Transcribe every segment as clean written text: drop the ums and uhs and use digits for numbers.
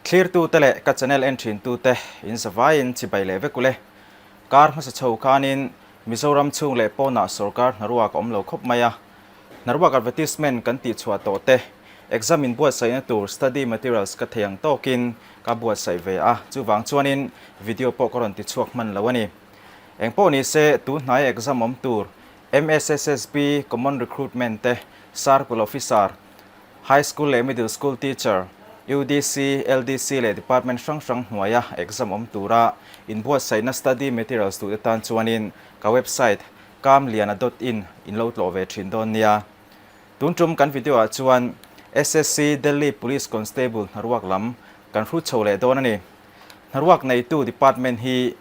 Thlirtute leh ka channel en thintute in zavaiin chibai leh vek ule. Kar hmasa chho khanin Mizoram chhung leh pawnah sorkar hnaruak a awm lo khawp mai a. Hnaruak advertisement kan tihchhuah tawh te, exam inbuatsaihna tur study materials ka thei ang tawkin ka buatsaih ve a, chuvang chuanin video pawh ka rawn tichhuak hman lo a ni. Engpawh nise, tun hnaia exam awm tur MSSSB Common Recruitment te, Circle Officer, High School leh Middle School Teacher, UDC, LDC leh Department hrang hrang hnuaia exam awm tura inbuatsaihna study materials duhte tan chuanin ka website kamliana dot in in lo tlawh ve thin dawn nia. Tun tum kan video ah chuan SSC Delhi Police Constable hnaruak lam kan hrut chho leh dawn a ni. Hnaruak neitu department hi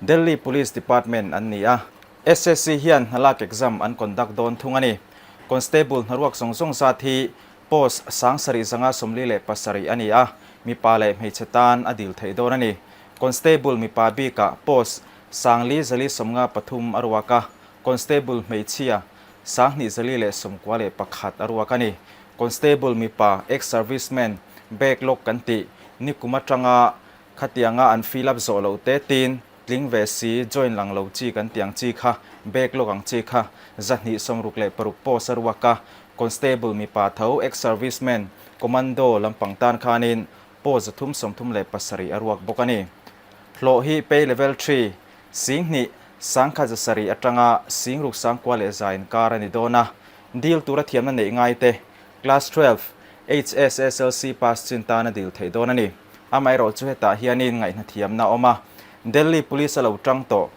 Delhi Police Department an ni a. SSC hian hnalak exam an conduct dawn thung a ni. Constable hnaruak zawng zawng zat hi post 7537 a ni a, mipa leh hmeichhe tan a dil theih dawn a ni. Constable mipa bikah post 4493 a ruak a, Constable hmeichhia 2491 a ruak a ni. Constable mipa ex-serviceman backlog kan tih nikum atanga khatianga an fill up zawh loh te tin Tling ve si, join lang lo chi kan tih ang chi kha, backlog ang chi kha, 266 post a ruak a, Constable mipa tho, ex-serviceman, commando lampang tan khanin post 337 a ruak bawk a ni. Hlawh hi pay level three, 10,000 107 atanga 6100 inkar a ni dawn a, deal tura thiamna neih ngai te, Class 12, HSSLC pass chin tan a dil theih dawn a ni. Amaherawh chu hetah hianin ngaihna thiamna a awm a, Delhi Police a lo tang tawh.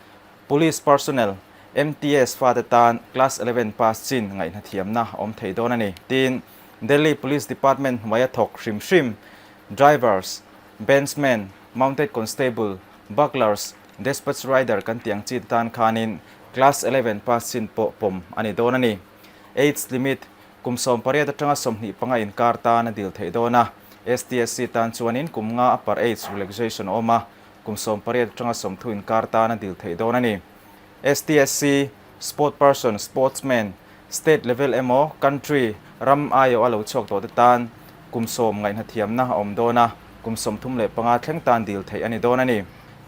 Police personnel, MTS fate tan Class 11 pass chin ngaihna thiamna a awm thei dawn a ni. Tin, Delhi Police Department hnuaia thawk hrim hrim, drivers, bandsmen, mounted constable, buglers, despatch rider kan tih ang chi te tan khanin Class 11 pass chin pawh pawm a ni dawn a ni. Age limit, Kum 18 atanga 25 inkar tan a dil theih dawn a, STSC tan chuanin kum nga upper age relaxation a awm a, kum 18 atanga 30 inkar tan a dil theih dawn a ni. STSC, Sport person, sportsman, state level emaw country, ram aiawh a lo chhuak tawh te tan kum 10 ngaihna thiamna a awm dawn a, kum 35 thleng tan dil theih a ni dawn a ni.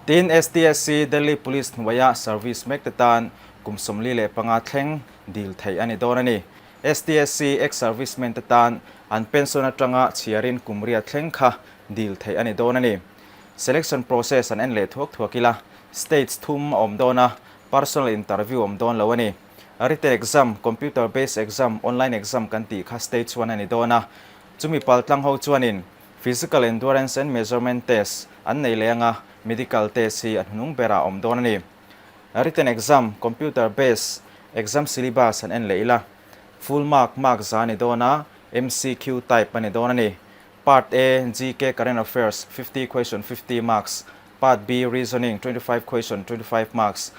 Tin, STSC, Delhi Police hnuaia service mek te tan kum 45 thleng dil theih a ni dawn a ni. STSC ex-servicemen te tan an pension atanga chhiarin kum riat thleng kha dil theih a ni dawn a ni. Selection process an en leh thuak thuak ila, stage thum a awm dawn a, personal interview a awm dawn lo a ni. Written exam, computer based exam, online exam kan tih kha stage one a ni dawn a. Chumi paltlang ho chuanin physical endurance and measurement test an nei leh anga, medical test hi a hnung berah a awm dawn a ni. Written exam, computer based exam syllabus an en leh ila, full mark, mark za a ni dawn a, MCQ type a ni dawn a ni. Part A, GK Current Affairs, 50 question, 50 marks, Part B, Reasoning, 25 question, 25 marks,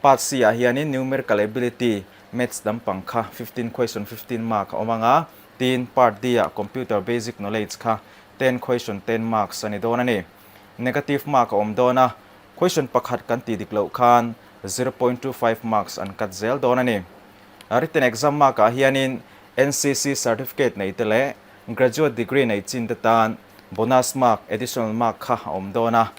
Part C ah hianin Numerical Ability, Maths lampang kha 15 question, 15 mark a awm ang a, tin Part D ah Computer Basic Knowledge kha 10 question, 10 marks a ni dawn a ni. Negative mark a awm dawn a, Question pakhat kan tih dik loh khan 0.25 marks an cut zel dawn a ni. Written exam mark ah hianin NCC certificate nei te leh graduate degree nei chin te tan bonus mark, additional mark kha a awm dawn a.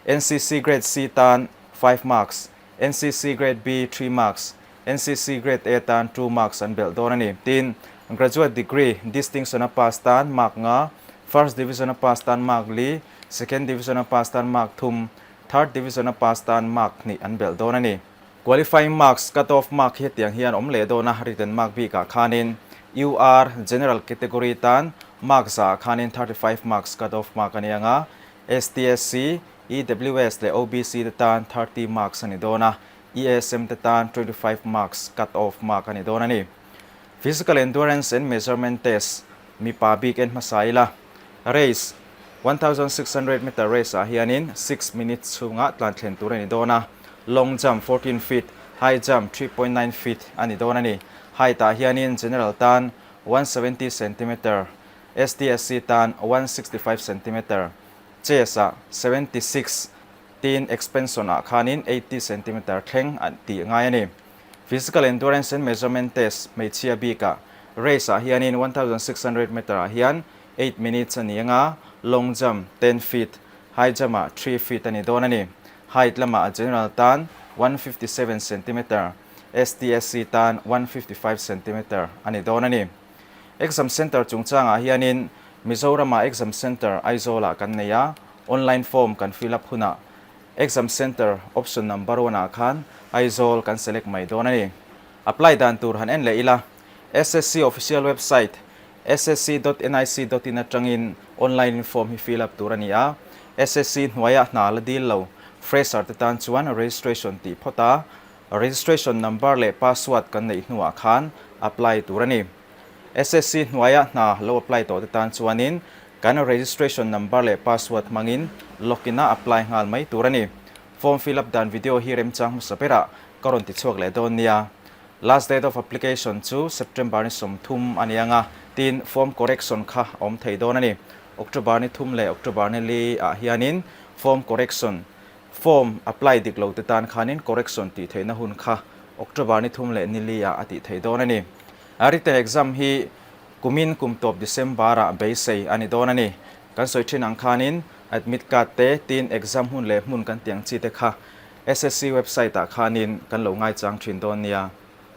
NCC grade C tan 5 marks, NCC grade B 3 marks, NCC grade A tan 2 marks an belh dawn a ni. Tin, graduate degree distinction a pass tan mark nga, first division a pass tan mark li, Second Division a pass tan mark thum, Third Division a pass tan mark hnih an belh dawn a ni. Qualifying marks, cut off mark hi hetiang hian awm leh dawn a, written mark bikah khanin UR, General category, tan mark zaah khanin 35 marks cut off mark a ni ang a, STSC, EWS leh OBC te tan 30 marks a ni dawn a, ESM te tan 25 marks cut off mark a ni dawn a ni. Physical Endurance and Measurement Test, mipa bik en hmasa ila. Race, 1600 meter race ah hianin 6 minutes chhunga tlan thlen tur a ni dawn a, long jump 14 feet, high jump 3.9 feet a ni dawn a ni. Height ah hianin general tan 170 centimeter, STSC tan 165 centimeter, chest ah 76 tin expansion ah khanin 80 centimeter thleng a tih ngai a ni. Physical Endurance and Measurement Test hmeichhia bikah race ah hianin 1600 meter ah hian 8 minutes a ni ang a, Long jump 10 feet, high jump-ah 3 feet a ni dawn a ni. Height lamah general tan 157 centimeter, STSC tan 155 centimeter a ni dawn a ni. Exam center chungchangah hianin Mizorama exam center Aizawlah kan nei a, online form kan fill up hunah exam center option number 1 ah khan Aizawl kan select mai dawn a ni. Apply dan tur han en leh ila, SSC official website ssc.nic.in atangin online form hi fill up tur a ni a. SSC hnuaiah hna la dil lo fresher te tan chuan registration tih phawt a, registration number leh password kan neih hnuah khan apply tur a ni. SSC hnuaiah hna lo apply tawh te tan chuanin kan registration number leh password hmangin login a apply nghal mai tur a ni. Form fill up dan video hi remchang hmasa berah ka rawn ti chhuak leh dawn nia. Last date of application chu September ni 30 a ni anga, tin form correction kha a awm thei dawn a ni. October ni 3 leh October ni 4 ah hianin form correction, form apply dik lo te tan khanin correction tih theihna hun kha October ni 3 leh ni 4 ah a tih thei dawn a ni. Written exam hi kumin kum tawp December ah beisei a ni dawn a ni. Kan sawi thin ang khanin admit card te tin exam hun leh hmun kan tiang chi te kha SSC website ah khanin kan lo ngaichang thin dawn nia.